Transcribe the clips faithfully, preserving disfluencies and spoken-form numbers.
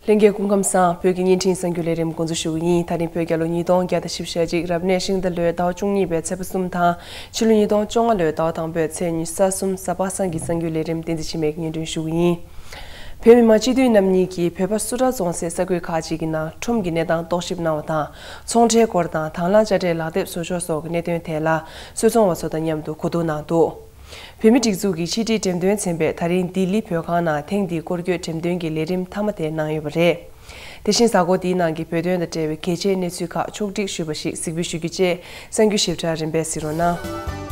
ལྷན་རྒྱས་སྐུ་ཁམས་བཟང་། བོད་ཀྱི་བརྙན་འཕྲིན་གསར་འགྱུར་ལས་རིམ་འགོ་འཛུགས་ཞུ་གི་ཡིན། ད་རིང་བོད་རྒྱལ་ལོ་ཉིས་སྟོང་བརྒྱ་དང་བཞི་བཅུ་ཞེ་གཅིག་རབ་གནས་ཤིང་རྟ་ལོའི་ཟླ་བ་བཅུ་གཉིས་པའི་ཚེས་པ་གསུམ་དང་ཕྱི་ལོ་ཉིས་སྟོང་བཅོ་ལྔ་ལོའི་ཟླ་བ་དང་པོའི་ཚེས་ཉི་ཤུ་རྩ་གསུམ་གཟའ་པ་སངས་ཀྱི་གསར་འགྱུར་ལས་རིམ་བསྟན་འཛིན་འཆི་མེད་ཀྱིས་སྙན་སྒྲོན་ཞུ་གི་ཡིན། བོད་མི་མང་སྤྱི་འཐུས་རྣམ་གཉིས་ཀྱིས་བོད་པ་སུ་ཊར་རྫོང་སའི་ས་ཁུལ་ཁག་ཅིག་གི་ནང་ཁྲོམ་གྱི་གནས་སྟངས་རྟོག་ཞིབ་གནང་བ་དང་། ཚོང་འབྲེལ་སྐོར་དང་དང་བླངས་དཔྱ་ཁྲལ་ལག་དེབ་བཟོ་ཕྱོགས་སོགས་ཀྱི་གནད་དོན་ཐད་ལ་སུད་ཚོང་བ་ཚོ་དང་མཉམ་དུ་གོ་བསྡུར་གནང་འདུག་བོད་མི་སྒྲིག་འཛུགས་ཀྱི་ཕྱི་དྲིལ་འགྲེམས་སྟོན་ཚན་པས་ད་རིང་ལྡི་ལི་བོད་ཁང་ནང་ཐེངས་འདིའི་སྐོར་སྐྱོད་འགྲེམས་སྟོན་གྱི་ལས་རིམ་མཐའ་མ་དེ་གནང་ཡོད་པ་རེད། དེ་བཞིན་གཟའ་འཁོར་འདིའི་ནང་གི་བོད་དོན་དང་འབྲེལ་བའི་གལ་ཆེའི་གནས་ཚུལ་ཁག་ཕྱོགས་བསྒྲིགས་ཞུས་པ་ཞིག་གཟིགས་འབུལ་ཞུ་རྒྱུ་བཅས། གསར་འགྱུར་ཞིབ་ཕྲ་རིམ་པས་གཟིགས་རོགས་གནང་།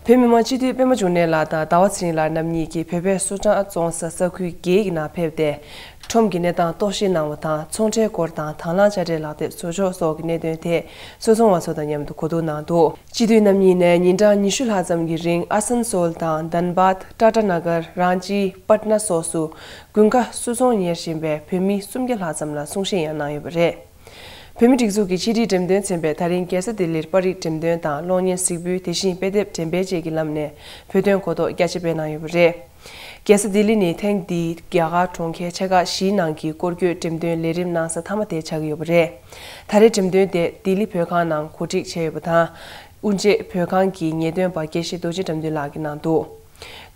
བོད་མི་མང་སྤྱི་འཐུས་པད་མ་འབྱུང་གནས་ལགས་དང་ཟླ་བ་ཚེ་རིང་ལགས་རྣམ་གཉིས་ཀྱིས་བོད་པའི་སུ་ཊར་རྫོང་ས་ས་ཁུལ་བརྒྱད་ཀྱི་ནང་ཕེབས་ཏེ། ཁྲོམ་གྱི་གནས་སྟངས་རྟོག་ཞིབ་གནང་བ་དང་། ཚོང་འབྲེལ་སྐོར་དང་དང་བླངས་དཔྱ་ཁྲལ་ལག་དེབ་བཟོ་ཕྱོགས་སོགས་ཀྱི་གནད་དོན་ཐད་སུད་ཚོང་བ་ཚོ་དང་མཉམ་དུ་གོ་བསྡུར་གནང་འདུག་སྤྱི་འཐུས་རྣམ་གཉིས་ནས་ཉིན་གྲངས་ཉི་ཤུ་ལྷག་ཙམ་གྱི་རིང་ཨ་སན་སོལ་དང་དན་བཱད། ཊ་ཊ་ན་གར། རང་ཅི། པཊ་ན་སོགས་སུ་དགུན་ཁ་སུད་ཚོང་གཉེར་བཞིན་པའི་བོད་མི་སུམ་བརྒྱ་ལྷག་ཙམ་ལ་གསུང་བཤད་ཡང་གནང་ཡོད་པ་རེད། བོད་མི་སྒྲིག་འཛུགས་ཀྱི་ཕྱི་དྲིལ་འགྲེམས་སྟོན་ཚན་པས་ད་རིང་རྒྱལ་ས་ལྡི་ལིར་པར་རིས་འགྲེམས་སྟོན་དང་གློག་བརྙན་གཟིགས་འབུལ། དེ་བཞིན་དཔེ་དེབ་འགྲེམས་སྤེལ་བཅས་ཀྱི་ལམ་ནས་བོད་དོན་གོ་རྟོགས་རྒྱ་ཆེ་སྤེལ་གནང་ཡོད་པ་རེད། རྒྱལ་ས་ལྡི་ལི་ནི་ཐེངས་འདིའི་རྒྱ་གར་གྲོང་ཁྱེར་ཆེ་ཁག་བཞིའི་ནང་གི་སྐོར་སྐྱོད་འགྲེམས་སྟོན་ལས་རིམ་གནང་ས་མཐའ་མ་དེ་ཆགས་ཀྱི་ཡོད་པ་རེད། ད་རེས་འགྲེམས་སྟོན་དེ་ལྡི་ལི་བོད་ཁང་ནང་གོ་སྒྲིག་བྱས་ཡོད་པ་དང་། དབུ་འབྱེད་བོད་ཁང་གི་ངེས་སྟོན་པ་དགེ་བཤེས་རྡོ་རྗེ་དགྲ་འདུལ་ལགས་ཀྱིས་གནང་འདུག་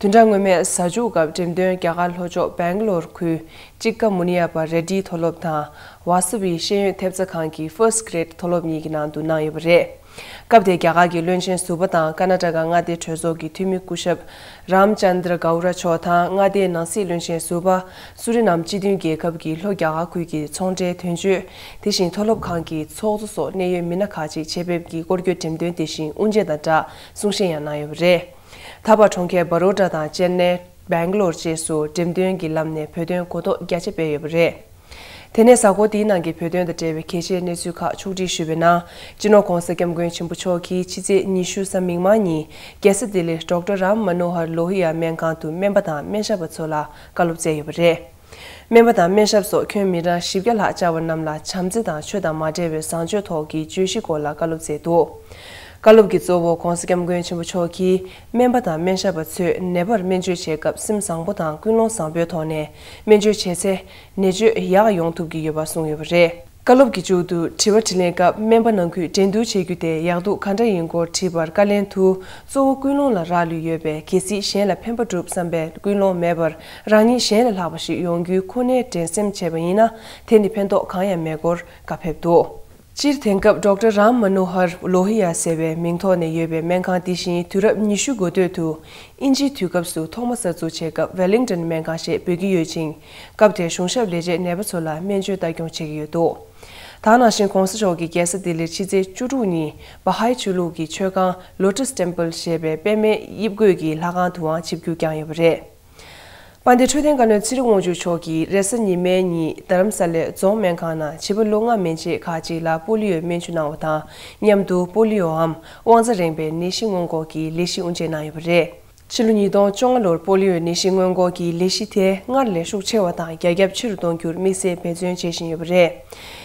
བདུན་ཕྲག་སྔོན་མའི་གཟའ་མཇུག་སྐབས་འགྲེམས་སྟོན་རྒྱ་གར་ལྷོ་ཕྱོགས་སྦེང་ལོར་ཁུལ་ཅིཀ་ཀ་མུ་ནི་ཡ་པ་རེ་ཌི་མཐོ་སློབ་དང་ཝཱ་སུ་བི་ཤེས་ཡོན་ཐེབས་རྩ་ཁང་གི་ཕར་སི་ཊི་གྷི་རེཌ་མཐོ་སློབ་གཉིས་ཀྱི་ནང་དུ་གནང་ཡོད་པ་རེད། སྐབས་དེར་རྒྱ་གར་གྱི་བློན་ཆེན་ཟུར་པ་དང་ཀར་ན་ཊ་ཀ་མངའ་སྡེ་གྲོས་ཚོགས་ཀྱི་འཐུས་མི་སྐུ་ཞབས་རམ་ཅན་དྲ་གའུ་ར་མཆོག་དང་། མངའ་སྡེའི་ནང་སྲིད་བློན་ཆེན་ཟུར་པ། སུ་རི་ནམ་སྤྱི་མཐུན་རྒྱལ་ཁབ་ཀྱི་ལྷོ་རྒྱ་གར་ཁུལ་གྱི་ཚོང་འབྲེལ་དོན་གཅོད། དེ་བཞིན་མཐོ་སློབ་ཁང་གི་ཚོགས་གཙོ་སོགས་གནད་ཡོད་མི་སྣ་ཁག་ཅིག་ཆེད་ཕེབས་ཀྱིས་སྐོར་སྐྱོད་འགྲེམས་སྟོན་དེ་བཞིན་དབུ་འབྱེད་དང་སྦྲགས་གསུང་བཤད་ཡང་གནང་ཡོད་པ་རེད། ད་བར་གྲོང་ཁྱེར་བ་རོ་ཌ་དང་ཅེན་ནའི། སྦེང་ལོར་བཅས་སུ་འགྲེམས་སྟོན་གྱི་ལམ་ནས་བོད་དོན་གོ་རྟོགས་རྒྱ་ཆེ་སྤེལ་ཡོད་པ་རེད། དེ་ནས་གཟའ་འཁོར་འདིའི་ནང་གི་བོད་དོན་དང་འབྲེལ་བའི་གལ་ཆེའི་གནས་ཚུལ་ཁག་ཕྱོགས་སྒྲིག་ཞུས་པའི་ནང་། སྤྱི་ནོར་༧གོང་ས་༧སྐྱབས་མགོན་ཆེན་པོ་མཆོག་གིས་ཕྱི་ཚེས་ཉི་ཤུ་གཟའ་མིག་དམར་ཉིན་རྒྱལ་ས་ལྡི་ལིར་ཌོག་ཊར་རམ་མ་ནོ་ཧར་ལོ་ཧི་ཡ་སྨན་ཁང་དུ་སྨན་པ་དང་སྨན་ཞབས་པ་ཚོ་ལ་བཀའ་སློབ་སྩལ་ཡོད་པ་རེད། སྨན་པ་དང་སྨན་ཞབས་སོགས་ཁྱོན་མི་གྲངས་བཞི་བརྒྱ་ལྷག་བཅར་བ་རྣམས་ལ་བྱམས་བརྩེ་དང་ཆོས་དང་མ་འབྲེལ་བའི་བཟང་སྤྱོད་ཐོག་གི་བརྗོད་གཞི་སྐོར་ལ་བཀའ་སློབ་སྩལ་འདུག་བཀའ་སློབ་ཀྱི་གཙོ་བོ་༧གོང་ས་༧སྐྱབས་མགོན་ཆེན་པོ་མཆོག་གིས་སྨན་པ་དང་སྨན་ཞབས་པ་ཚོས་ནད་པར་སྨན་བཅོས་བྱེད་སྐབས་སེམས་བཟང་པོ་དང་ཀུན་སློང་བཟང་པོའི་ཐོག་ནས་སྨན་བཅོས་བྱས་ཚེ་ནད་བཅོས་ཡག་ཡོང་ཐུབ་ཀྱི་ཡོད་པ་གསུངས་ཡོད་པ་རེད། བཀའ་སློབ་ཀྱི་མཇུག་ཏུ་དྲི་བ་དྲིས་ལན་སྐབས་སྨན་པ་ནང་ཁུལ་འགྲན་བསྡུར་བྱེད་རྒྱུ་དེ་ཡག་སྡུག་ག་འདྲ་ཡིན་སྐོར་དྲིས་པར་བཀའ་ལན་དུ། གཙོ་བོ་ཀུན་སློང་ལ་རག་ལུས་ཡོད་པས། གལ་སྲིད་གཞན་ལ་ཕན་པ་སྒྲུབ་བསམ་པའི་ཀུན་སློང་མེད་པར་རང་ཉིད་གཞན་ལས་ལྷག་པ་ཞིག་ཡོང་རྒྱུའི་ཁོ་ནའི་འགྲན་སེམས་བྱས་པ་ཡིན་ན། དེ་ནི་ཕན་ཐོགས་གང་ཡང་མེད་སྐོར་བཀའ་ཕེབས་འདུག་སྤྱིར་དེང་སྐབས་ཌོག་ཊར་རམ་མ་ནོ་ཧར་ལོ་ཧི་ཡ་ཟེར་བའི་མིང་ཐོག་ནས་ཡོད་པའི་སྨན་ཁང་འདི་བཞིན་དུས་རབས་ཉི་ཤུ་འགོ་སྟོད་དུ་དབྱིན་ཇིའི་དུས་སྐབས་སུ་ཐོག་མ་གསར་འཛུགས་བྱས་སྐབས་ཝེ་ལིང་ཊོན་སྨན་ཁང་ཞེས་འབོད་ཀྱི་ཡོད་ཅིང་། སྐབས་དེར་གཞུང་ཞབས་ལས་བྱེད་ནད་པ་ཚོ་ལ་སྨན་བཅོས་ལྟ་སྐྱོང་བྱེད་ཀྱི་ཡོད་འདུག་ད་ག་ནང་བཞིན་༧གོང་ས་མཆོག་གིས་རྒྱལ་ས་ལྡི་ལིར་ཕྱི་ཚེས་བཅུ་དྲུག་ཉིན་བ་ཧའི་ཆོས་ལུགས་ཀྱི་མཆོད་ཁང་ལོ་ཊས་ཊེམ་པལ་ཞེས་པའི་པད་མའི་དབྱིབས་བཀོད་ཀྱི་ལྷ་ཁང་དུའང་ཆིབས་བསྒྱུར་བསྐྱངས་ཡོད་པ་རེད། དཔལ་ལྡན་འཕྲོད་བསྟེན་བཀའ་བློན་ཚེ་རིང་དབང་ཕྱུག་མཆོག་གིས་རེས་གཟའ་ཉི་མའི་ཉིན་རྡ་རམ་ས་ལའི་རྫོང་སྨན་ཁང་ནང་བྱིས་པ་ལོ་ལྔ་མན་ཆད་ཁག་ཅིག་ལ་པོ་ལི་ཡོའི་སྨན་བཅོས་གནང་བ་དང་མཉམ་དུ་པོ་ལི་ཡོའམ་དབང་རྩ་རན་པའི་ནད་གཞི་སྔོན་འགོག་གི་ལས་གཞི་དབུ་འབྱེད་གནང་ཡོད་པ་རེད། ཕྱི་ལོ་ཉིས་སྟོང་བཅོ་ལྔ་ལོར་པོ་ལི་ཡོའི་ནད་གཞི་སྔོན་འགོག་གི་ལས་གཞི་དེ་སྔར་ལས་ཤུགས་ཆེ་བ་དང་རྒྱ་ཁྱབ་ཆེ་རུ་གཏོང་རྒྱུར་དམིགས་བསལ་འབད་བརྩོན་བྱེད་བཞིན་ཡོད་པ་རེད།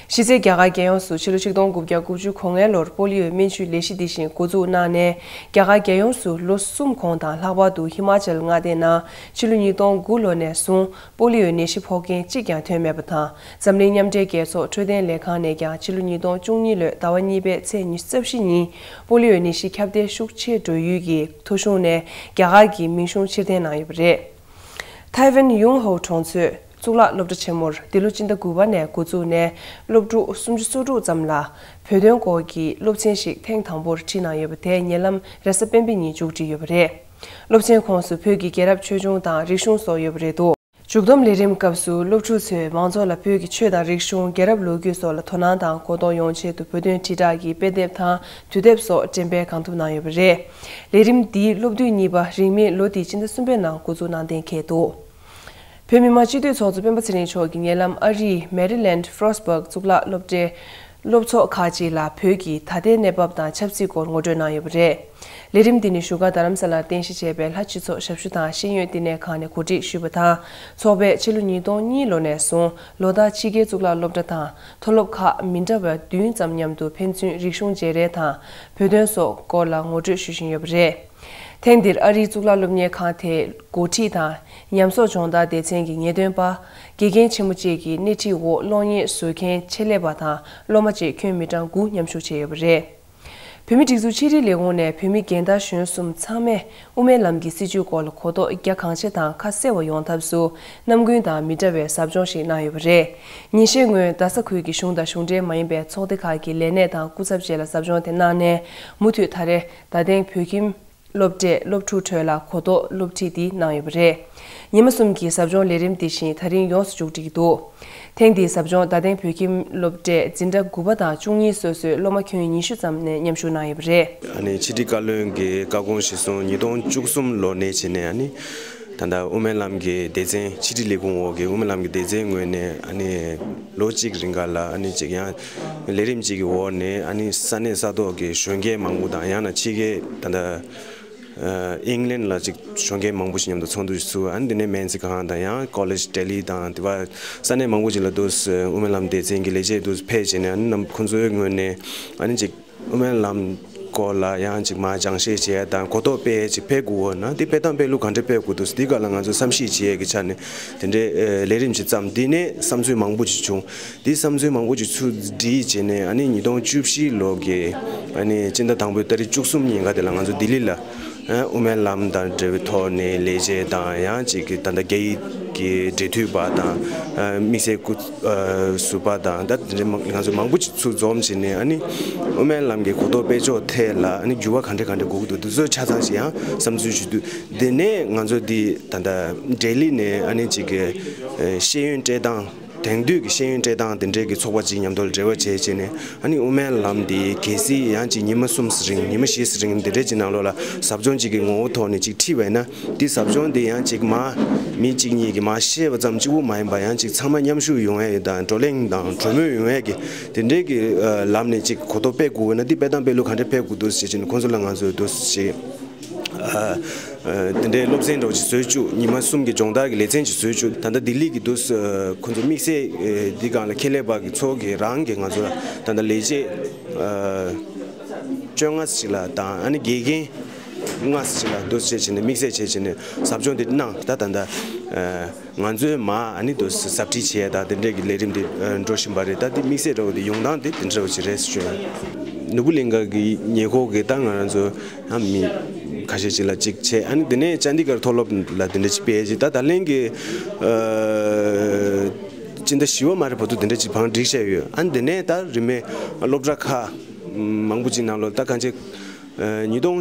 གཞི་རྩའི་རྒྱ་གར་རྒྱལ་ཡོངས་སུ་ཕྱི་ལོ་ཆིག་སྟོང་དགུ་བརྒྱ་དགུ་བཅུ་གོ་ལྔ་ལོར་པོ་ལི་ཡོའི་སྨན་བཅོས་ལས་གཞི་འདི་བཞིན་འགོ་འཛུགས་གནང་ནས། རྒྱ་གར་རྒྱལ་ཡོངས་སུ་ལོ་གསུམ་གོང་དང་ལྷག་པར་དུ་ཧི་མ་ཅལ་མངའ་སྡེའི་ནང་ཕྱི་ལོ་ཉིས་སྟོང་དགུ་ལོ་ནས་བཟུང་པོ་ལི་ཡོའི་ནད་གཞི་ཕོག་མཁན་གཅིག་ཀྱང་ཐོན་མེད་པ་དང་། འཛམ་གླིང་མཉམ་འབྲེལ་རྒྱལ་ཚོགས་འཕྲོད་བསྟེན་ལས་ཁང་ནས་ཀྱང་ཕྱི་ལོ་ཉིས་སྟོང་བཅུ་གཉིས་ལོའི་ཟླ་བ་གཉིས་པའི་ཚེས་ཉི་ཤུ་རྩ་བཞི་ཉིན་པོ་ལི་ཡོའི་ནད་གཞི་ཁྱབ་གདལ་ཤུགས་ཆེ་འགྲོ་ཡུལ་གྱི་ཐོ་གཞུང་ནས་རྒྱ་གར་གྱི་མིང་གཞུང་ཕྱིར་འཐེན་གནང་ཡོད་པ་རེད། ཐའེ་ཝན་ཡུང་ཧོ་གྲོང་ཚོའི་གཙུག་ལག་སློབ་གྲྭ་ཆེན་མོར་འདི་ལོ་སྤྱི་ཟླ་དགུ་པ་ནས་འགོ་བཙུགས་ནས་སློབ་ཕྲུག་སུམ་ཅུ་སོ་དྲུག་ཙམ་ལ་བོད་དོན་སྐོར་གྱི་སློབ་ཚན་ཞིག་ཐེངས་དང་པོར་ཁྲིད་གནང་ཡོད་པ་དེ་ཉེ་ལམ་རེས་གཟའ་སྤེན་པའི་ཉིན་མཇུག་སྒྲིལ་ཡོད་པ་རེད། སློབ་ཚན་ཁོངས་སུ་བོད་ཀྱི་རྒྱལ་རབས་ཆོས་འབྱུང་དང་རིག་གཞུང་སོགས་ཡོད་པ་རེད་འདུག་མཇུག་བསྡོམས་ལས་རིམ་སྐབས་སུ་སློབ་ཕྲུག་ཚོས་མང་ཚོགས་ལ་བོད་ཀྱི་ཆོས་དང་རིག་གཞུང་། རྒྱལ་རབས་ལོ་རྒྱུས་སོགས་ལ་དོ་སྣང་དང་གོ་རྟོགས་ཡོང་ཆེད་དུ་བོད་དོན་དྲིལ་བསྒྲགས་ཀྱི་དཔེ་དེབ་དང་དུས་དེབ་སོགས་འགྲེམས་སྤེལ་གང་ཐུབ་གནང་ཡོད་པ་རེད། ལས་རིམ་འདིའི་སློབ་དུས་གཉིས་པ་རིང་མིན་ལོ་འདིའི་སྤྱི་ཟླ་གསུམ་པའི་ནང་འགོ་འཛུགས་གནང་གཏན་འཁེལ་འདུག་བོད་མི་མང་སྤྱི་འཐུས་ཚོགས་གཙོ་སྤེན་པ་ཚེ་རིང་མཆོག་གིས་ཉེ་ལམ་ཨ་རིའི་མེ་རི་ལེནཌ་ཕྲོ་སི་བྷག་གཙུག་ལག་སློབ་གྲྭའི་སློབ་ཚོགས་ཁག་ཅིག་ལ་བོད་ཀྱི་ད་ལྟའི་གནས་བབ་དང་ཆབ་སྲིད་སྐོར་ངོ་སྤྲོད་གནང་ཡོད་པ་རེད། ལས་རིམ་འདི་ནི་བཞུགས་སྒར་རྡ་རམ་ས་ལར་རྟེན་གཞི་བྱས་པའི་ལྷ་སྤྱི་ཚོགས་ཞབས་ཞུ་དང་ཤེས་ཡོན་བསྟི་གནས་ཁང་ནས་གོ་སྒྲིག་ཞུས་པ་དང་། ཚོགས་པས་ཕྱི་ལོ་ཉིས་སྟོང་གཉིས་ལོ་ནས་བཟུང་ལོ་ལྟར་ཕྱི་རྒྱལ་གཙུག་ལག་སློབ་གྲྭ་དང་མཐོ་སློབ་ཁག་མི་འདྲ་བ་བདུན་ཙམ་མཉམ་དུ་ཕན་ཚུན་རིག་གཞུང་བརྗེ་རེས་དང་བོད་དོན་སོགས་སྐོར་ལ་ངོ་སྤྲོད་ཞུ་བཞིན་ཡོད་པ་རེད། ཐེངས་འདིར་ཨ་རིའི་གཙུག་ལག་སློབ་གཉེར་ཁང་དེའི་འགོ་ཁྲིད་དང་ཉམས་གསོག་སྦྱོང་བརྡར་སྡེ་ཚན་གྱི་ངེས་སྟོན་པ། དགེ་རྒན་ཆེན་མོ་བཅས་ཀྱི་སྣེ་ཁྲིད་འོག་གློག་བརྙན་བཟོ་མཁན་ཆེད་ལས་པ་དང་སློབ་མ་བཅས་ཁྱོན་མི་གྲངས་དགུ་མཉམ་ཞུགས་བྱས་ཡོད་པ་རེད། བོད་མིའི་སྒྲིག་འཛུགས་ཕྱི་དྲིལ་ལས་ཁུངས་ནས་བོད་མི་རྒན་དར་གཞོན་གསུམ་ཚང་མས་དབུ་མའི་ལམ་གྱི་སྲིད་བྱུས་སྐོར་ལ་གོ་རྟོགས་རྒྱ་གང་ཆེ་དང་ཁ་གསལ་བ་ཡོང་ཐབས་སུ་ནམ་རྒྱུན་དང་མི་འདྲ་བའི་ཟབ་སྦྱོང་ཞིག་གནང་ཡོད་པ་རེད། ཉིན་ཤས་སྔོན་རྡ་ས་ཁུལ་གྱི་གཞུང་དང་གཞུང་འབྲེལ་མ་ཡིན་པའི་ཚོགས་སྡེ་ཁག་གི་ལས་སྣེ་དང་སྐུ་ཚབ་བཅས་ལ་ཟབ་སྦྱོང་དེ་གནང་ནས་མུ་མཐུད་ད་རེས་རྡ་སྟེང་བོད་ཁྱིམ་སློབ་གྲྭའི་སློབ་ཕྲུག་ཁྲོད་ལ་གོ་རྟོགས་སློབ་ཁྲིད་འདི་གནང་ཡོད་པ་རེད། ཉི་མ་གསུམ་གྱི་ཟབ་སྦྱོང་ལས་རིམ་འདི་བཞིན་ད་རིང་ཡོངས་སུ་མཇུག་སྒྲིལ་གྱི་འདུག་ཐེངས་འདིའི་ཟབ་སྦྱོང་རྡ་སྟེང་བོད་ཁྱིམ་སློབ་གྲྭའི་འཛིན་གྲྭ་དགུ་པ་དང་བཅུ་གཉིས་སོ་སོའི་སློབ་མ་ཁྱོན་ཉི་ཤུ་ཙམ་ནས་མཉམ་ཞུགས་གནང་ཡོད་པ་རེད། ཨ་ནི་ཕྱི་དྲིལ་བཀའ་བློན་གྱི་བཀའ་དགོངས་གཞིར་བཟུང་ཉིས་སྟོང་བཅུ་གསུམ་ལོ་ནས་བྱས་ནས་ཨ་ནི་ད་ལྟ་དབུ་མའི་ལམ་གྱི་སྡེ་ཚན་ཕྱི་དྲིལ་ལས་ཁུངས་འོག་གི་དབུ་མའི་ལམ་གྱི་སྡེ་ཚན་ངོས་ནས་ཨ་ནི་ལོ་གཅིག་རིང་ག་ལ་ཨ་ནི་ཅིག་ཡང་ལས་རིམ་གཅིག་གི་འོག་ནས་ཨ་ནི་ས་གནས་ས་ཐོག་གི་གཞོན་སྐྱེས་མང་པོ་དང་ཡང་ན་ཕྱི་རྒྱལ་ད་ལྟ་ཨིང་ལན་ལ་ཅིག་གཞོན་སྐྱེས་མང་པོ་ཞིག་མཉམ་དུ་ཚོགས་འདུ་ཞིག་ཚུགས། ཨ་ནི་དེ་ནས་མན་ཙི་ཁང་དང་ཡང་ཀོ་ལེཇ་ལྡི་ལི་དང་དེ་བ་ས་གནས་མང་པོ་ཅིག་ལ་འདུག་སེ་དབུ་མའི་ལམ་སྡེ་ཚན་གྱི་ལས་བྱེད་འདུག་སེ་ཕེབས་བྱས་ནས་ཨ་ནི་ནམ་ཁོང་ཚོའི་ངོས་ནས་ཨ་ནི་ཅིག་དབུ་མའི་ལམ་སྐོར་ལ་ཡང་ཅིག་མར་སྦྱང་བཤད་བྱས་དང་གོ་རྟོགས་སྤེལ་ཅིག་ཕེབས་དགོས་ན་འདི་སྤེལ་སྟངས་སྤེལ་ལུགས་ག་འདྲ་སྤེལ་དགོས་འདུག་སེ་འདི་ག་ལ་ང་ཚོ་བསམ་གཞིག་བྱེད་ཡས་ཀྱི་ཆ་ནས་དེ་འདྲའི་ལས་རིམ་ཅིག་བརྩམས། འདི་ནས་བསམ་ཚུལ་མང་པོ་ཅིག་བྱུང་། འདི་བསམ་ཚུལ་མང་པོ་ཅིག་ཚུར་བསྒྲིལ་བྱས་ནས་ཨ་ནི་ཉིས་སྟོང་བཅུ་བཞི་ལོ་གི་ཨ་ནི་སྤྱི་ཟླ་དང་པོའི་ཏ་རིག་བཅུ་གསུམ་ཉིན་ག་དེ་ལ་ང་ཚོ་ལྡི་ལི་ལ་ཨ་དབུ་མའི་ལམ་དང་འབྲེལ་བའི་ཐོག་ནས་ལས་བྱེད་དང་ཡང་ཅིག་གི་ད་ལྟ་རྒྱ་ཡིག་གི་འབྲེལ་མཐུད་པ་དང་ཨ་དམིགས་བསལ་སྐུ་ཨ་ཟུར་པ་དང་ད་དེ་འདྲའི་མང་ང་ཚོ་མང་པོ་ཅིག་ཚུར་འཛོམས་བྱས་ནས་ཨ་ནི་དབུ་མའི་ལམ་གྱི་གོ་རྟོགས་སྤེལ་ཕྱོགས་ཐད་ལ་ཨ་ནི་འགྱུར་བ་ག་འདྲ་ག་འདྲ་དགོས་ཀྱི་འདུག་འདི་ཚོའི་ཆ་ཚང་ཞིག་ཡང་བསམ་ཚུལ་ཞུ་དུས་འདི་ནས་ང་ཚོ་འདི་ད་ལྟ་ལྡི་ལི་ནས་ཨ་ནི་ཅིག་གི་ཤེས་ཡོན་སྤྲད་སྟངས། དེང་དུས་ཀྱི་ཤེས་ཡོན་སྤྲད་སྟངས་དེ་འདྲའི་གི་ཚོགས་པ་ཅིག་མཉམ་དུ་འབྲེལ་བ་བྱས་བྱས་ནས་ཨ་ནི་དབུ་མའི་ལམ་འདི་གལ་སྲིད་ཡང་ཅིག་ཉི་མ་གསུམ་ཙམ་རིང་ཉི་མ་བཞི་ཙམ་རིང་དེ་འདྲའི་ཅིག་ནང་ལོགས་ལ་ཟབ་སྦྱོང་ཅིག་གི་ངོ་བོ་ཐོག་ནས་ཅིག་ཁྲིད་པ་ཡིན་ན་འདི་ཟབ་སྦྱོང་འདི་ཡང་ཅིག་མ་མི་གཅིག་གཉིས་ཀྱིས་མ་ཤེས་པ་ཙམ་གཅིག་པུ་མ་ཡིན་པ་ཡང་ཅིག་ཚང་མ་མཉམ་ཞུགས་ཡོང་ཡས་དང་བགྲོ་གླེང་དང་གྲོས་མོལ་ཡོང་ཡས་ཀྱི་དེ་འདྲའི་གི་ལམ་ནས་ཅིག་གོ་རྟོགས་སྤེལ་དགོས་ན་འདི་སྤེལ་སྟངས་སྤེལ་ལུགས་ག་འདྲ་སྤེལ་དགོས་འདུག་ཟེར་བྱས་ནས་ཁོང་ཚོ་ལ་ང་ཚོས་འདུག་ཟེར། དེ་འདྲའི་སློབ་ཚན་འདྲ་བོ་ཅིག་བཟོས་བཅུག་ཉི་མ་གསུམ་གྱི་སྦྱོང་བརྡར་གྱི་ལེ་ཚན་ཅིག་བཟོས་བཅུག་ད་ལྟ་ལྡི་ལི་གི་འདུག་ཁོང་ཚོ་དམིགས་བསལ་འདི་སྒང་ལ་ཁེ་ལས་པ་གི་ཚོགས་ཀྱི་རང་གི་ང་ཚོ་ལ་ད་ལྟ་ལས་བྱེད་བཅོ་ལྔ་ཞིག་ལ་དང་ཨ་ནི་དགེ་རྒན་ལྔ་ཞིག་ལ་འདུག་བྱས་བྱས་ནས་དམིགས་བསལ་བྱས་བྱས་ནས་ཟབ་སྦྱོང་འདི་གནང་ད་ད་ལྟ། ང་ཚོས་མ་ཨ་ནི་དུ་ཟབ་ཁྲིད་བྱས་ད་དེ་འདྲས་ཀྱི་ལས་རིམ་དེ་འགྲོ་བཞིན་པ་རེད། ད་དེ་དམིགས་བསལ་འདྲ་བོ་དེ་ཡོང་སྟངས་དེ་དེ་འདྲ་བོ་ཅིག་རེད་ཞུ། ནོར་བུ་གླིང་ག་གི་ཉེ་འཁོར་གྱི་ད་ང་རང་ཚོ་ཨ་མི་ཁ་ཤས་ཅིག་ལ་ཅིག་བྱས་ཨ་ནི་དེ་ནས་ཅན་དི་གར་མཐོ་སློབ་ལ་དེ་འདྲ་ཅིག་སྤེལ་ཅིག་ད་ད་ལན་གྱི་སྤྱི་ཟླ་བཞི་པ་མ་རེད་བར་དུ་དེ་འདྲ་ཅིག་བང་སྒྲིག་བྱས་ཡོད། ཨ་ནི་དེ་ནས་ད་རིན་མེད་སློབ་གྲྭ་ཁག་མང་པོ་ཅིག་ནང་ལོགས་ད་གང་ཅི། ཉིས་སྟོང་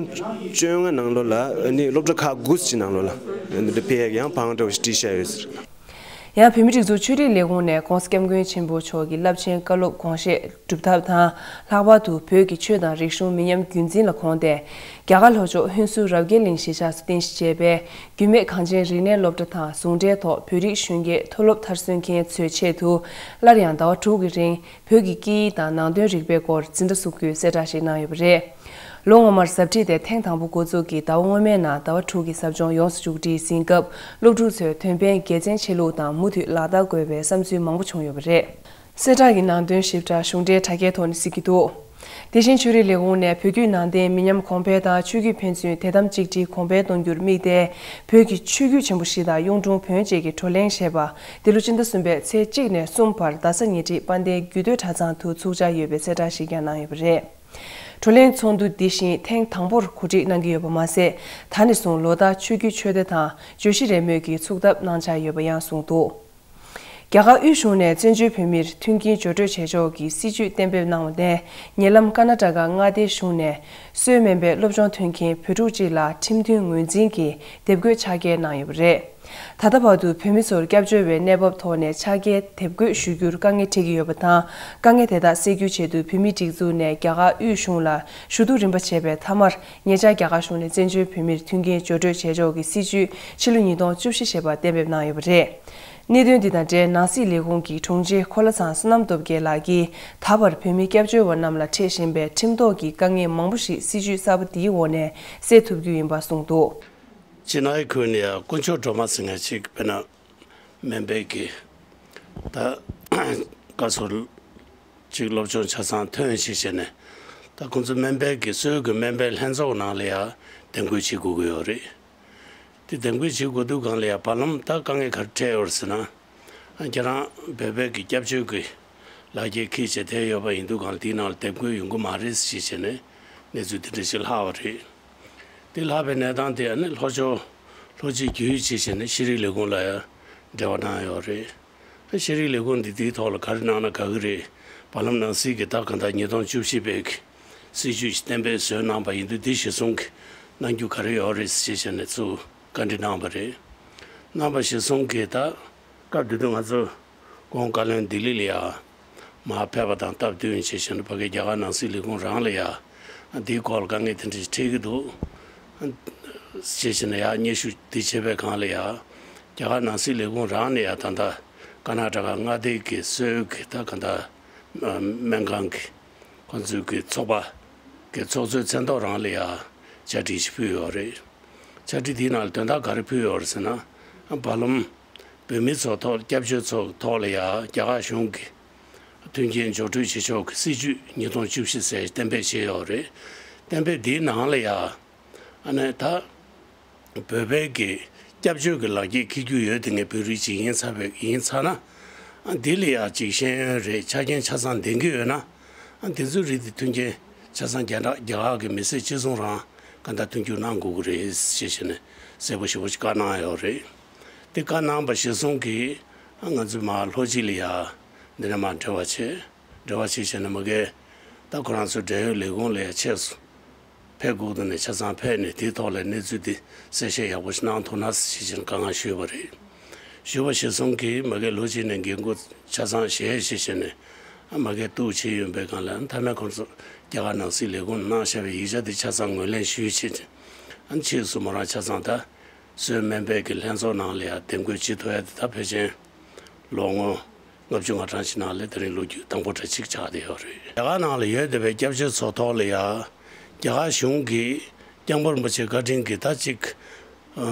བཅོ་ལྔ་ནང་ལོགས་ལ་ནི་སློབ་གྲྭ་ཁག་དགུ་ཅིག་ནང་ལོགས་ལ་འདི་འདྲ་སྤེལ་ཡག་ཡང་བང་འདྲ་བོ་ཞིག་བསྒྲིགས་བཞག་ཡོད་ཟེར། ཡང་བོད་མིའི་སྒྲིག་འཛུགས་ཆོས་རིག་ལས་ཁུངས་ནས་༧གོང་ས་༧སྐྱབས་མགོན་ཆེན་པོ་མཆོག་གི་རླབས་ཆེན་བཀའ་སློབ་དགོངས་བཞེས་སྒྲུབ་ཐབས་དང་། ལྷག་པར་དུ་བོད་ཀྱི་ཆོས་དང་རིག་གཞུང་མི་ཉམས་རྒྱུན་འཛིན་ལ་དགོངས་ཏེ། རྒྱ་གར་ལྷོ་ཕྱོགས་ཧུན་སུར་རབ་རྒྱས་གླིང་གཞིས་ཆགས་སུ་རྟེན་གཞི་བྱས་པའི་རྒྱུད་སྨད་གངས་ཅན་རིག་གནས་སློབ་གྲྭ་དང་ཟུང་འབྲེལ་ཐོག་བོད་རིགས་གཞོན་སྐྱེས་མཐོ་སློབ་མཐར་སོན་མཁན་ཚོའི་ཆེད་དུ་སླར་ཡང་ཟླ་བ་དྲུག་གི་རིང་། བོད་ཀྱི་སྐད་ཡིག་དང་ནང་དོན་རིག་པའི་སྐོར་འཛིན་གྲྭ་བཙུགས་རྒྱུའི་གསལ་བསྒྲགས་ཤིག་གནང་ཡོད་པ་རེད། ལོ་སྔོན་མར་ཟབ་ཁྲིད་དེ་ཐེངས་དང་པོ་འགོ་འཛུགས་ཀྱིས་ཟླ་བ་སྔོན་མའི་ནང་ཟླ་བ་དྲུག་གི་ཟབ་སྦྱོང་ཡོངས་སུ་མཇུག་སྒྲིལ་ཟིན་སྐབས་སློབ་ཕྲུག་ཚོས་དོན་ཕན་དགེ་མཚན་ཆེ་ལུགས་དང་མུ་མཐུད་ལག་བསྟར་དགོས་པའི་བསམ་ཚུལ་མང་པོ་བྱུང་ཡོད་པ་རེད། གསལ་བསྒྲགས་ཀྱི་ནང་དོན་ཞིབ་ཕྲ་གཞུང་འབྲེལ་དྲ་རྒྱའི་ཐོག་ནས་གཟིགས་ཀྱི་འདུག་དེ་བཞིན་ཆོས་རིག་ལས་ཁུངས་ནས་བོད་བརྒྱུད་ནང་བསྟན་མི་ཉམས་གོང་འཕེལ་དང་ཆོས་བརྒྱུད་ཕན་ཚུན་དད་དམ་གཅིག་སྒྲིལ་གོང་འཕེལ་གཏོང་རྒྱུར་དམིགས་ཏེ། བོད་ཀྱི་ཆོས་བརྒྱུད་ཆེན་པོ་བཞི་དང་གཡུང་དྲུང་བོན་བཅས་ཀྱི་བགྲོ་གླེང་ཞེས་པ་འདི་ལོ་སྤྱི་ཟླ་གསུམ་པའི་ཚེས་གཅིག་ནས་གསུམ་བར་རྡ་ས་ཉེ་འཁྲིས་དཔལ་ལྡན་རྒྱུད་སྟོད་གྲྭ་ཚང་དུ་ཚུགས་འཆར་ཡོད་པའི་གསལ་བསྒྲགས་ཤིག་ཀྱང་གནང་ཡོད་པ་རེད། བགྲོ་གླེང་ཚོགས་འདུ་འདི་བཞིན་ཐེངས་དང་པོར་གོ་སྒྲིག་གནང་གི་ཡོད་པ་མ་ཟད། ད་ནས་བཟུང་ལོ་ལྟར་ཆོས་བརྒྱུད་ཆོས་སྡེ་དང་བརྗོད་གཞི་རེས་མོས་ཀྱིས་ཚུགས་ཐབས་གནང་འཆར་ཡོད་པ་ཡང་གསུངས་འདུག་རྒྱ་གར་དབུས་གཞུང་ནས་བཙན་བྱོལ་བོད་མིར་མཐུན་རྐྱེན་སྦྱོར་སྤྲོད་བྱེད་ཕྱོགས་ཀྱི་སྲིད་བྱུས་གཏན་འབེབས་གནང་བ་དེ་ཉེ་ལམ་ཀར་ན་ཊ་ཀ་མངའ་སྡེའི་གཞུང་ནས་སྲོལ་མིན་པའི་སློབ་སྦྱོང་ཐོན་མཁན་བོད་ཕྲུག་ཅིག་ལ་ཁྲིམས་མཐུན་ངོས་འཛིན་གྱིས་དེབ་འགོད་ཕྱག་འཁྱེར་གནང་ཡོད་པ་རེད། ད་ལྟ་བར་དུ་བོད་མི་ཚོར་སྐྱབས་བཅོལ་བའི་གནས་བབ་ཐོག་ནས་ཕྱག་འཁྱེར་དེབ་འགོད་ཞུ་རྒྱུར་དཀའ་ངལ་འཕྲད་ཀྱི་ཡོད་པ་དང་། དཀའ་ངལ་དེ་དག་སེལ་རྒྱུའི་ཆེད་དུ་བོད་མིའི་སྒྲིག་འཛུགས་ནས་རྒྱ་གར་དབུས་གཞུང་ལ་ཞུ་གཏུག་རིམ་པ་བྱས་པའི་མཐའ་མར་ཉེ་ཆར་རྒྱ་གར་གཞུང་ནས་བཙན་བྱོལ་བོད་མིར་མཐུན་རྐྱེན་སྦྱོར་སྤྲོད་བྱེད་ཕྱོགས་ཀྱི་སྲིད་བྱུས་ཕྱི་ལོ་ཉིས་སྟོང་བཅུ་བཞི་ཞེས་པ་གཏན་འབེབས་གནང་ཡོད་པ་རེད། གནད་དོན་འདི་དང་འབྲེལ་ནང་སྲིད་ལས་ཁུངས་ཀྱི་དྲུང་ཆེ་གོ་ལ་ཚང་བསོད་ནམས་སྟོབས་རྒྱལ་ལགས་ཀྱིས་ད་བར་བོད་མི་སྐྱབས་བཅོལ་བ་རྣམས་ལ་འཕྲད་བཞིན་པའི་ཁྲིམས་ཐོག་གི་དཀའ་ངལ་མང་པོ་ཞིག་སྲིད་བྱུས་གསར་པ་འདིའི་འོག་ནས་སེལ་ཐུབ་རྒྱུ་ཡིན་པ་གསུངས་འདུག་སྤྱིར་ན་ཁུལ་ནས་དཀོན་མཆོག་སྒྲོལ་མ་ཟེར་མཁན་ཅིག་དཔེར་ན་སྨན་པའི་གི་ད་བཀའ་ཟུར་ཅིག་སློབ་སྦྱོང་ཆ་ཚང་ཐོན་ཞིག་བྱས་ནས་ ད་ཁོང་ཚོ་སྨན་པའི་གི་སྲོལ་གྱི་སྨན་པའི་ལྷན་ཚོགས་ནང་ལ་ཡང་འདེམས་བསྐོ་བྱེད་དགོས་ཀྱི་ཡོད་རེད། དེ་འདེམས་བསྐོ་བྱེད་དགོས་དུས་སྒང་ལ་ཡང་བར་ལམ་ད་དཀའ་ངལ་ག་རེ་འཕྲད་ཡོད་རེད་ཟེར་ན། ཁྱེད་རང་བོད་པའི་གི་སྐྱབས་བཅོལ་གྱི་ལག་འཁྱེར་འཁྱེར་བྱས་བསྡད་ཡོད་པ་ཡིན་དུས་སྒང་ལ་དེའི་ནང་ལ་འདེམས་བསྐོ་ཡོང་གི་མ་རེད་ཞེས་བྱས་ནས་གནས་ཚུལ་དེ་འདྲ་ཞིག་ལྷག་པ་རེད། དེ་ལྷག་པའི་གནས་སྟངས་དེ་ནི་ལྷོ་ཕྱོགས་ལྷོ་སྤྱི་རྒྱུན་ཨུད་ཅེས་བྱས་ནས་ཤེས་རིག་ལས་ཁུངས་ལ་ཡང་འབྲེལ་བ་གནང་ཡོད་རེད། ཤེས་རིག་ལས་ཁུངས་འདི་དེའི་ཐོག་ལ་ག་རེ་གནང་ན་དགའ་གི་རེད། བར་ལམ་ནང་སྲིད་ཀྱི་ད་ག་འདྲ་ཉིས་སྟོང་བཅུ་བཞི་པའི་གི་སྲིད་ཇུས་ཤིག་གཏན་འབེབས་བཟོས་གནང་པ་ཡིན་དུས་འདི་གཞིར་བཟུང་གི་གནང་རྒྱུ་ག་རེ་ཡོད་རེད་ཅེས་བྱས་ནས་ཚུར་བཀའ་འདྲི་གནང་བ་རེད། གནང་པ་གཞིར་བཟུང་གི་ད་སྐབས་དེ་དུས་ང་ཚོ་ཁོང་བཀའ་བློན་ལྡི་ལི་ལ་ཡ་མར་ཕེབས་པ་དང་སྟབས་བསྟུན་བྱས་བྱས་ནས་ཕ་གི་རྒྱ་གར་ནང་སྲིད་ལས་ཁུངས་རང་ལ་ཡ་འདིའི་སྐོར་ལ་དཀའ་ངལ་དེ་འདྲ་ཞིག་འཕྲད་ཀྱི་འདུག་ཅེས་བྱས་ནས་ཡ་སྙན་ཞུ་འདི་བྱས་པའི་སྒང་ལ་ཡ་རྒྱ་གར་ནང་སྲིད་ལས་ཁུངས་རང་ནས་ཡ་ད་ལྟ་ཀར་ནཱ་ཊ་ཀ་མངའ་སྡེ་གི་སྲོལ་གྱི་ད་ག་འདྲ་སྨན་ཁང་གི་ཁོང་ཚོའི་གི་ཚོགས་པ་གི་ཚོགས་གཙོའི་མཚན་ཐོག་རང་ལ་ཡ་བཅར་འདྲི་ཞིག་ཕུལ་ཡོད་རེད། བཅར་འདྲི་དེའི་ནང་ལ་དོན་དག་ག་རེ་ཕུལ་ཡོད་རེད་ཟེར་ན། བར་ལམ་བོད་མི་ཚོ་ཐོག་སྐྱབས་བཅོལ་ཚོ་ཐོག་ལ་ཡ་རྒྱ་གར་གཞུང་གི་མཐུན་རྐྱེན་སྦྱོར་སྤྲོད་བྱེད་ཕྱོགས་ཀྱི་སྲིད་ཇུས་ཉིས་སྟོང་བཅུ་བཞི་ཟེར་གཏན་འབེབས་བྱས་ཡོད་རེད། གཏན་འབེབས་འདིའི་ནང་ལ་ཡ་ཨ་ནི་ད་བོད་པའི་གི་སྐྱབས་བཅོལ་གྱི་ལག་འཁྱེར་འཁྱེར་རྒྱུ་ཡོད་དེ་ངས་བོད་རིགས་ཅིག་ཡིན་ཚར་བའི་ཡིན་ཚར་ན། ཨ་འདི་ལ་ཡ་ཅིག་ཤེས་ཡོན་རེད་ཆ་རྐྱེན་ཆ་ཚང་ལྡན་གྱི་ཡོད་ན། ཨ་འདི་ཚོའི་རིགས་དེ་མཐུན་རྐྱེན་ཆ་ཚང་རྒྱ་ནག་རྒྱ་གར་གྱི་མི་སེར་ཅི་སོང་རང་ག་འདྲ་མཐུན་འགྱུར་གནང་དགོས་ཀྱི་རེད་ཅེས་བྱས་ནས་གསལ་པོ་ཞེ་པོ་ཅིག་བཀའ་གནང་ཡོད་རེད། དེ་བཀའ་གནང་པ་གཞིར་བཟུང་གིས་ཨ་ང་ཚོས་མར་ལྷོ་སྤྱི་ལ་ཡ་འདི་ནས་མར་འབྲེལ་བ་བྱས། འབྲེལ་བ་བྱས་བྱས་ནས་མ་གིར་ད་ཁོ་རང་ཚོའི་འབྲེལ་ཡོད་ལས་ཁུངས་ལ་ཡ་ཕྱིས་སུ་ཕེབས་དགོས་འདུག་ནས་ཆ་ཚང་ཕེབས་ནས་དེའི་ཐོག་ལ་གནས་ཚུལ་འདི་གསལ་བཤད་ཡག་པོ་ཞིག་གནང་ཐུབ་ན་ཞེས་བྱས་ནས་བཀའ་མངགས་ཞུས་པ་རེད། ཞུས་པ་གཞིར་བཟུང་གིས་མ་གིར་ལྷོ་སྤྱི་ནས་འགན་འཁུར་ཆ་ཚང་བཞེས་ཞེས་བྱས་ནས་ཨ་མ་གིར་གཏུག་བྱས་ཡོད་པའི་སྒང་ལ་མཐའ་མའི་ཁོང་ཚོ་རྒྱ་གར་ནང་སྲིད་ལས་ཁུངས་ནང་བཞག་པའི་ཡིག་ཆ་འདི་ཆ་ཚང་ངོས་ལེན་ཞུས་བྱས་ཨ་ཕྱིས་སུ་མོ་རང་ཆ་ཚང་ད་སྲོལ་སྨན་པའི་གི་ལྷན་ཚོགས་ནང་ལ་ཡང་འདེམས་བསྐོ་བྱེད་ཐུབ་ཡ་དེ་ད་ཕལ་ཆེར་ལོ་ངོ་ལྔ་བཅུ་ང་གྲངས་ཤིག་ནང་ལ་དེ་རིང་ལོ་རྒྱུས་དང་པོ་འདྲ་ཅིག་ཆགས་བསྡད་ཡོད་རེད། རྒྱ་གར་ནང་ལ་ཡོད་བསྡད་པའི་སྐྱབས་བཅོལ་ཚོ་ཐོག་ལ་ཡང་རྒྱ་གར་གཞུང་གིས་སྐྱབས་མགོན་རིན་པོ་ཆེ་བཀའ་དྲིན་གྱིས་ད་ཅིག་ཨ་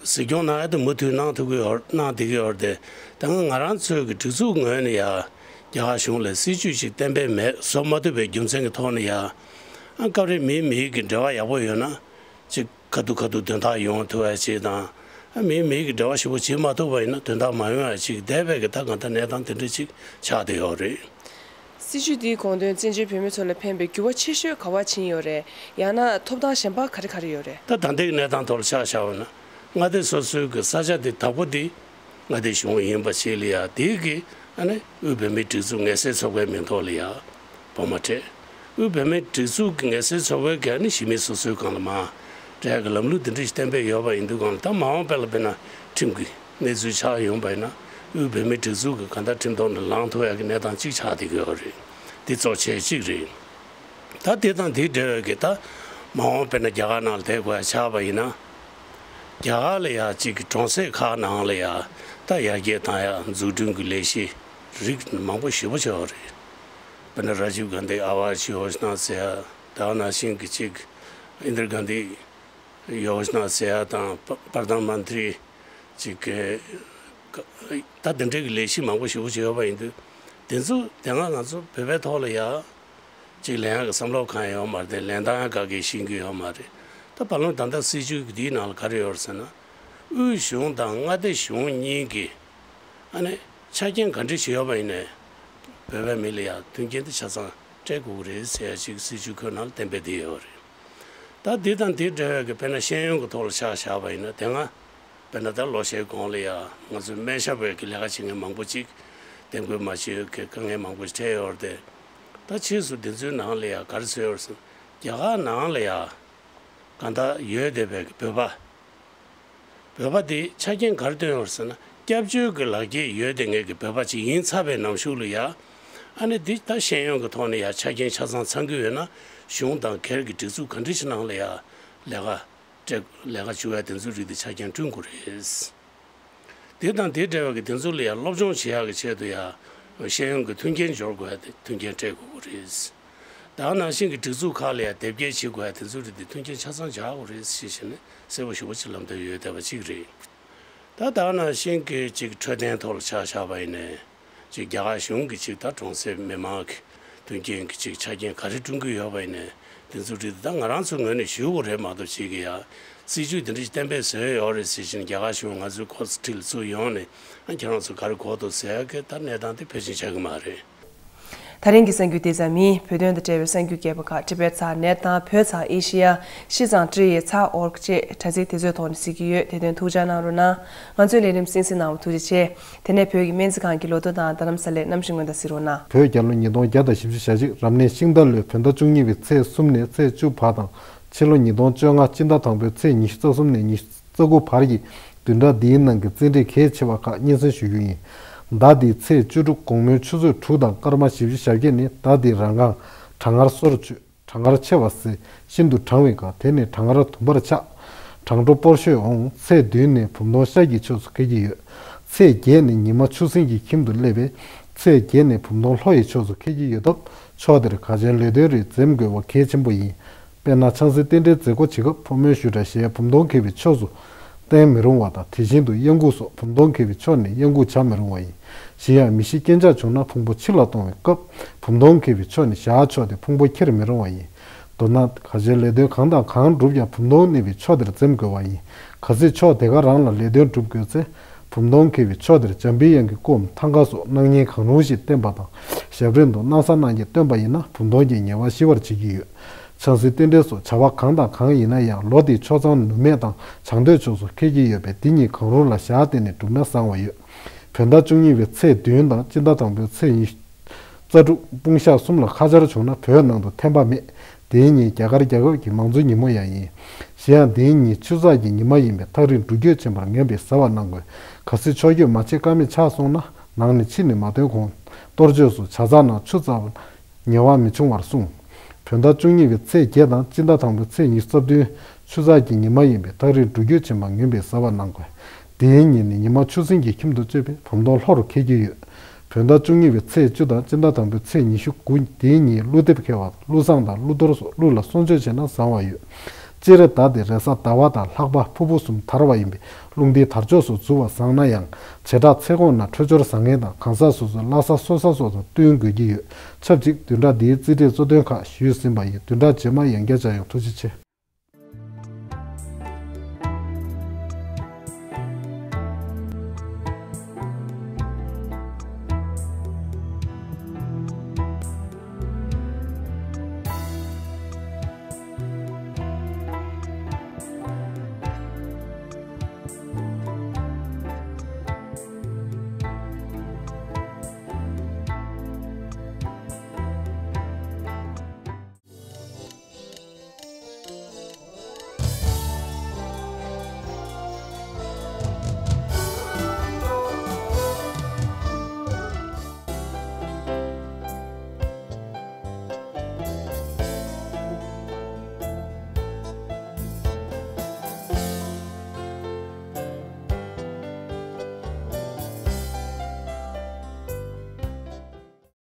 གཟིགས་སྐྱོང་གནང་ཡ་དེ་མུ་མཐུད་གནང་ཐུབ་ཀྱི་ཡོད་གནང་བསྡད་ཀྱི་ཡོད་རེད་དེ། ད་ང་ང་རང་ཚོའི་གི་སྒྲིག་འཛུགས་ངོས་ནས་ཡང་རྒྱ་གར་གཞུང་ལ་སྲིད་ཇུས་ཤིག་གཏན་འབེབས་མེད་བཟོ་མ་ཐུབ་པའི་རྒྱུ་མཚན་གྱི་ཐོག་ནས་ཡང་ཨ་སྐབས་རེ་མིའི་མིའི་གི་འབྲེལ་བ་ཡག་པོ་ཡོད་ན་ཅིག་ཁ་ཐུག་ཁ་ཐུག་དོན་དག་ཡོང་ཐུབ་པ་ཅིག་དང་། ཨ་མིའི་མིའི་གི་འབྲེལ་བ་ཞིབ་པོ་བྱེད་མ་ཐུབ་པ་ཡིན་ན་དོན་དག་མ་ཡོང་བ་ཅིག་བསྡད་པའི་གི་ད་གང་ལྟར་གནས་སྟངས་དེ་འདྲ་ཅིག་ཆགས་བསྡད་ཡོད་རེད། སྲིད་ཇུས་འདིའི་དགོངས་དོན་བཙན་བྱོལ་བོད་མི་ཚོ་ལ་ཕན་པའི་འགྱུར་བ་ཆེ་ཤོས་ག་པར་ཕྱིན་ཡོད་རེད། ཡང་ན་ཐོབ་ཐང་གཞན་པ་ག་རེ་ག་རེ་ཡོད་རེད། ད་ད་ལྟའི་གནས་སྟངས་ཐོག་ལ་ཆ་བཞག་པ་ན་མངའ་སྡེ་སོ་སོའི་གི་ས་ཆ་དེ་དང་པོ་དེ་མངའ་སྡེ་གཞུང་ཡིན་པ་ཞིག་ལ་ཡ་དེའི་གི་ཨ་ནི་དབུས་བོད་མིའི་སྒྲིག་འཛུགས་ངལ་སེལ་ཚོགས་པའི་མིང་ཐོག་ལ་ཡ་འབོ་མ་སྤྲད། དབུས་བོད་མིའི་སྒྲིག་འཛུགས་ཀྱི་ངལ་སེལ་ཚོགས་པའི་གི་ཨ་ནི་གཞི་མི་སོ་སོའི་སྒང་ལ་མ་སྤྲད་གི་ལམ་ལུགས་དེ་འདྲ་ཞིག་གཏན་འབེབས་ཡོད་པ་ཡིན་དུས་སྒང་ལ་ད་མ་འོངས་པ་ལ་དཔེར་ན་ཁྲིམས་ཀྱི་གནས་ཚུལ་ཆགས་ཡོང་པ་ཡིན་ན་དབུས་བོད་མིའི་སྒྲིག་འཛུགས་ཀྱི་གང་ལྟར་ཁྲིམས་ཐོག་ནས་ལངས་ཐུབ་ཡག་གི་གནས་སྟངས་གཅིག་ཆགས་བསྡད་ཀྱི་ཡོད་རེད། འདི་གཙོ་ཆེ་གཅིག་རེད། ད་དེ་དང་དེའི་འབྲེལ་བའི་གི་ད་མ་འོངས་དཔེར་ན་རྒྱ་གར་ནང་ལ་བསྡད་དགོས་ཡ་ཆགས་པ་ཡིན་ན། རྒྱ་གར་ལ་ཡ་གཅིག་གི་གྲོང་གསེབ་ཁག་ནང་ལ་ཡ་ད་ཡར་རྒྱས་བཏང་ཡ་འཛུགས་སྐྲུན་གྱི་ལས་གཞི་རིགས་མང་པོ་ཞེ་པོ་ཅིག་ཡོད་རེད། དཔེར་ན་ར་ཇིབ་གྷན་དྷི་ཨ་ཝཱ་སི་ཡོ་ཇ་ན་ཟེར་ཡ། དེ་ནང་བཞིན་གྱི་གཅིག་ཨིན་དྲ་གྷན་དྷི་ཡོ་ཇ་ན་ཟེར་ཡ་དང་པ་པར་དྷན་མན་ཏྲི་གཅིག་གི་ད་དེ་འདྲའི་གི་ལས་གཞི་མང་པོ་ཞེ་པོ་ཅིག་ཡོད་པ་ཡིན་དུས། དེ་ཚོ་དེ་སྔ་ང་ཚོ་བོད་པའི་ཐོག་ལ་ཡ་གཅིག་ལེན་ཡག་གི་བསམ་བློ་གང་ཡང་ཡོད་མ་རེད། ལེན་སྟངས་ཡང་ག་གེ་ཤེས་ཀྱི་ཡོད་མ་རེད། ད་བར་ལམ་ད་ལྟ་སྲིད་ཇུས་ཀྱི་དེའི་ནང་ལ་ག་རེ་ཡོད་རེད་ཟེར་ན། དབུས་གཞུང་དང་མངའ་སྡེ་གཞུང་གཉིས་ཀྱི་ཨ་ནི་ཆ་རྐྱེན་ག་འདྲ་ཞིག་ཡོད་པ་ཡིན་ནའི་བོད་པའི་མི་ལ་ཡ་མཐུན་རྐྱེན་དེ་ཆ་ཚང་སྤྲད་དགོས་ཀྱི་རེད་ཟེར་ཡ་ཅིག་སྲིད་ཇུས་ཁོའི་ནང་ལ་གཏན་འབེབས་བསྡད་ཡོད་རེད། ད་འདི་དང་འདི་འབྲེལ་བའི་གི་དཔེར་ན་ཤེས་ཡོན་གྱི་ཐོག་ལ་ཆ་བཞག་པ་ཡིན་ན་དེ་སྔ་དཔེར་ན་ད་ལོ་ཤས་གོང་ལ་ཡ་ང་ཚོའི་སྨན་ཞབས་པའི་གི་ལས་ཀ་བྱེད་མཁན་མང་པོ་ཅིག་འདེམས་བསྐོ་མ་བྱས་ཡོད་གི་དཀའ་ངལ་མང་པོ་ཞིག་འཕྲད་ཡོད་རེད་དེ། ད་ཕྱིས་སུ་འདི་ཚོའི་ནང་ལ་ཡ་ག་རེ་བཟོས་ཡོད་རེད་ཟེར་ན་རྒྱ་གར་ནང་ལ་ཡ་གང་ལྟར་ཡོད་བསྡད་པའི་གི་བོད་པ། བོད་པ་དེ་ཆ་རྐྱེན་ག་རེ་བཏོན་ཡོད་རེད་ཟེར་ན་སྐྱབས་བཅོལ་གྱི་ལག་འཁྱེར་ཡོད་བསྡད་མཁན་གྱི་བོད་པ་ཅིག་ཡིན་ཚར་བའི་ནང་གཞུག་ལ་ཡ། ཨ་ནི་འདི་ད་ཤེས་ཡོན་གྱི་ཐོག་ནས་ཡ་ཆ་རྐྱེན་ཆ་ཚང་ཚང་གི་ཡོད་ན་གཞུང་དང་སྒེར་གྱི་སྒྲིག་འཛུགས་ག་འདྲ་ཞིག་ནང་ལ་ཡ་ལས་ཀ་སྤྲད་ལས་ཀ་བཅུག་ཡ་དེ་ཚོའི་རིགས་དེ་ཆ་རྐྱེན་བསྐྲུན་དགོས་རེད། དེ་དང་དེ་འབྲེལ་བའི་གི་དེ་ཚོ་ལ་ཡ་སློབ་སྦྱོང་བྱེད་ཡག་གི་ཆེད་དུ་ཡ་ཤེས་ཡོན་གྱི་མཐུན་རྐྱེན་སྦྱོར་དགོས་ཡ་དེ་མཐུན་རྐྱེན་སྤྲད་དགོས་ཀྱི་རེད། ད་ནང་བཞིན་གྱི་སྒྲིག་འཛུགས་ཁག་ལ་ཡང་དེབ་སྐྱེལ་བྱེད་དགོས་ཡ་དེ་ཚོའི་རིགས་དེ་མཐུན་རྐྱེན་ཆ་ཚང་སྦྱར་དགོས་རེད་ཞེས་བྱས་ནས་གསལ་པོ་ཞེ་པོ་ཅིག་ལམ་སྟོན་ཡོད་བསྡད་པ་ཅིག་རེད། ད་ད་ནང་བཞིན་གྱི་ཅིག་འཕྲོད་བསྟེན་ཐོག་ལ་ཆ་བཞག་པ་ཡིན་ནའི་ཅིག་རྒྱ་གར་གཞུང་གི་ཅིག་ད་གྲོང་གསེབ་མི་མང་གི་ མཐུན་རྐྱེན་གྱི་ཅིག་ཆ་རྐྱེན་ག་རེ་བསྐྲུན་གྱི་ཡོད་པ་ཡིན་ནའི་དེ་ཚོ་འགྲིག་འདུག་ད་ང་རང་ཚོའི་ངོས་ནས་ཞུ་དགོས་རེད་མ་གཏོགས་ཅིག་གི་ཡ་སྲིད་ཇུས་དེ་འདྲ་ཞིག་གཏན་འབེབས་བཟོས་ཡོད་རེད་ཟེར་བཞིན་རྒྱ་གར་གཞུང་ང་ཚོའི་ཁོ་ཁྲིད་ཚུར་ཡོང་ནས་ཨ་ཁྱེད་རང་ཚོ་ག་རེ་དགོས་འདུག་ཟེར་ཡ་གི་ད་གནས་སྟངས་དེ་ཕལ་ཆེར་ཆགས་ཀྱི་མ་རེད། ད་རིང་གི་གསར་འགྱུར་དེ་ཙམ་ཡིན། བོད་དོན་དང་འབྲེལ་བའི་གསར་འགྱུར་རྒྱས་པ་ཁག་ཊི་བེཊ་ཚང་ནེཊ་དང་བོད་ཚང་ཨེ་ཤི་ཡ་ཤིས་ཙང་ཊི་ཨེ་ཚ་ཨོ་རྒ་བཅས་དྲ་ཚིགས་དེ་ཚོའི་ཐོག་ནས་གཟིགས་ཀྱི་ཡོད། དེ་དོན་ཐུགས་འཇགས་གནང་རོགས་གནང་། ང་ཚོའི་ལས་རིམ་གསན་གཟིགས་གནང་བར་ཐུགས་རྗེ་ཆེ། དེ་ནས་བོད་ཀྱི་སྨན་རྩིས་ཁང་གི་ལོ་ཐོ་དང་རྡ་རམ་ས་ལའི་གནམ་གཤིས་སྔོན་བརྡ་གཟིགས་རོགས་གནང་། བོད་རྒྱལ་ལོ་ཉིས་སྟོང་བརྒྱ་དང་བཞི་བཅུ་ཞེ་གཅིག་རབ་གནས་ཤིང་རྟ་ལོའི་བོད་ཟླ་བཅུ་གཉིས་པའི་ཚེས་གསུམ་ནས་ཚེས་བཅུ་བར་དང་ཕྱི་ལོ་ཉིས་སྟོང་བཅོ་ལྔ་སྤྱི་ཟླ་དང་པོའི་ཚེས་ཉི་ཤུ་རྩ་གསུམ་ནས་ཉི་ཤུ་རྩ་དགུ་བར་གྱི་བདུན་ཕྲག་འདིའི་ནང་གི་རྩིས་འབྲས་གལ་ཆེ་བ་ཁག་སྙན་སེང་ཞུ་རྒྱུ་ཡིན། ཟླ་འདིའི་ཚེས་བཅུ་དྲུག་དགོང་མོའི་ཆུ་ཚོད་དྲུག་དང་སྐར་མ་བཞི་བཅུ་ཞེ་བརྒྱད་ནི་ཟླ་འདིའི་རང་གངས་གྲང་ངར་སོར་ཆུ་གྲང་ངར་ཆེ་བ་ཟེར་ཤིན་ཏུ་གྲང་བའི་སྐབས་དེ་ནི་གྲང་ངར་དུམ་བུར་ཆགས། གྲང་དྲོ་སྤོར་ཤོས་འོང་། ཚེས་བདུན་ནི་བུམ་སྟོང་ཤར་གྱི་ཕྱོགས་སུ་འཁེལ་གྱི་ཡོད། ཚེས་བརྒྱད་ནི་ཉི་མ་ཆུ་སྲིན་གྱི་ཁྱིམ་དུ་སླེབས་པས་ཚེས་བརྒྱད་ནི་བུམ་སྟོང་ལྷོ་ཡི་ཕྱོགས་སུ་འཁེལ་གྱི་ཡོད་སྟབས་ཕྱོགས་དེར་ག་ཅན་ལས་དོན་རིགས་འཛེམ་དགོས་པ་གལ་ཆེན་པོ་ཡིན། དཔེར་ན་ཆང་སའི་རྟེན་འབྲེལ་མཛད་སྒོ་བྱེད་སྐབས་ཕོ་མོའི་ཞུ་དག་གཞས་བུམ་སྟོང་འཁེལ་བའི་ཕྱོགས་སུ་བསྟན་མི་རུང་བ་དང་དེ་བཞིན་དུ་གཡང་འགུགས་སོགས་བུམ་སྟོང་འཁེལ་བའི་ཕྱོགས་ནས་གཡང་འགུགས་བྱ་མི་རུང་བ་ཡིན། གཞན་ཡང་མི་ཤི་རྐྱེན་ཆག་བྱུང་ན་ཕུང་པོ་ཕྱི་ལ་གཏོང་བའི་སྐབས་བུམ་སྟོང་འཁེལ་བའི་ཕྱོགས་ནས་ཞག་ཕྱོགས་ཏེ་ཕུང་པོ་འཁྱེར་མི་རུང་བ་ཡིན། མདོར་ན་ག་ཅན་ལས་དོན་གང་དང་གང་བསྒྲུབ་ཀྱང་བུམ་སྟོང་གནས་པའི་ཕྱོགས་དེར་འཛེམ་དགོས་པ་ཡིན། གལ་སྲིད་ཕྱོགས་དེ་ག་རང་ལ་ལས་དོན་སྒྲུབ་དགོས་ཚེ། བུམ་སྟོང་འཁེལ་བའི་ཕྱོགས་དེར་འཇམ་པའི་དབྱངས་ཀྱི་སྐུའམ་ཐང་ག་སོགས་སྣང་བརྙན་གང་རུང་ཞིག་བསྟན་པ་དང་ཞབས་རིམ་དུ་སྣང་བཟའ་རྣམས་ཀྱིས་བསྟན་པ་ཡིན་ན་བུམ་སྟོང་གི་ཉེས་པ་ཞི་བར་བྱེད་ཀྱི་ཡོད། ཆང་སའི་རྟེན་འབྲེལ་སོགས་བྱ་བ་གང་དང་གང་ཡིན་ན་ཡང་ལོ་དེའི་ཆོས་གཙང་ནུབ་སྨད་དང་བྱང་སྟོད་ཕྱོགས་སུ་འཁེལ་གྱི་ཡོད་པས་འདི་གཉིས་གང་རུང་ལ་ཞག་བརྟེན་ནས་བསྒྲུབས་ན་བཟང་བ་ཡོད། བོད་ཟླ་བཅུ་གཉིས་པའི་ཚེས་བདུན་དང་སྤྱི་ཟླ་དང་པོའི་ཚེས་ཉི་ཤུ་རྩ་དྲུག་དཔུང་ཤག་གསུམ་ལ་ཁ་ཆར་བྱུང་ན་བོད་ནང་དུ་ཐན་པ་མེད། དེའི་ཉིན་རྒྱ་གར་རྒྱལ་ཁབ་ཀྱི་མང་གཙོའི་ཉིན་མོ་ཡང་ཡིན། གཞན་ཡང་དེའི་ཉིན་ཆུ་ཚགས་ཀྱི་ཉི་མ་ཡིན་པས་ཐག་རིང་འགྲུལ་སྐྱོད་བྱེད་པར་ངན་པས་གཟབ་པ་གནང་དགོས། གལ་སྲིད་ཕྱོགས་སྐྱོད་མ་བྱེད་ཀ་མེད་ཆགས་སོང་ན་ནང་ནས་ཕྱི་ནས་མ་ཐོན་གོང་གཏོར་མཆོད་སོགས་བྱ་ཚགས་ནང་ཆུ་བཙགས་པ་ཉེ་བ་མི་འབྱུང་བར་གསུངས། བོད་ཟླ་བཅུ་གཉིས་པའི་ཚེས་བརྒྱད་དང་སྤྱི་ཟླ་དང་པོའི་ཚེས་ཉི་ཤུ་རྩ་བདུན་ཆུ་ཚགས་ཀྱི་ཉི་མ་ཡིན་པས་ཐག་རིང་འགྲུལ་སྐྱོད་བྱེད་པར་ངན་པས་གཟབ་པ་གནང་དགོས། དེའི་ཉིན་ནི་ཉི་མ་ཆུ་སྲིན་གྱི་ཁྱིམ་དུ་སྤྱོད་པས་བུམ་སྟོང་ལྷོ་རུ་འཁེལ་གྱི་ཡོད། བོད་ཟླ་བཅུ་གཉིས་པའི་ཚེས་བཅུ་དང་སྤྱི་ཟླ་དང་པོའི་ཚེས་ཉི་ཤུ་དགུ་དེའི་ཉིན་ཀླུ་འདེབས་འཁེལ་བ་དང་ཀླུ་བསངས་དང་ཀླུ་གཏོར་སོགས་ཀླུ་ལ་གསོལ་མཆོད་བྱས་ན་བཟང་བ་ཡོད། སྤྱིར་ཟླ་དེ་རེས་གཟའ་ཟླ་བ་དང་ལྷག་པ་ཕུར་བུ་གསུམ་དར་བ་ཡིན་པས་རླུང་ལྡན་དར་ལྕོག་སོགས་འཛུལ་བ་བཟང་ན་ཡང་བྱེ་བྲག་ཚེ་གོང་ན་འཕྲོད་སྦྱོར་བཟང་ངན་དང་གང་ཟག་སོ་སོའི་བླ་གཟའ་སོ་གཟའ་སོགས་དང་བསྟུན་དགོས་ཀྱི་ཡོད། ཆབས་ཅིག་བདུན་ཕྲག་འདིའི་རྩིས་འབྲས་གཙོ་དོན་ཁག་ཞུས་ཟིན་པ་ཡིན། བདུན་ཕྲག་རྗེས་མ་ཡང་བསྐྱར་མཇལ་ཡོང་། ཐུགས་རྗེ་ཆེ།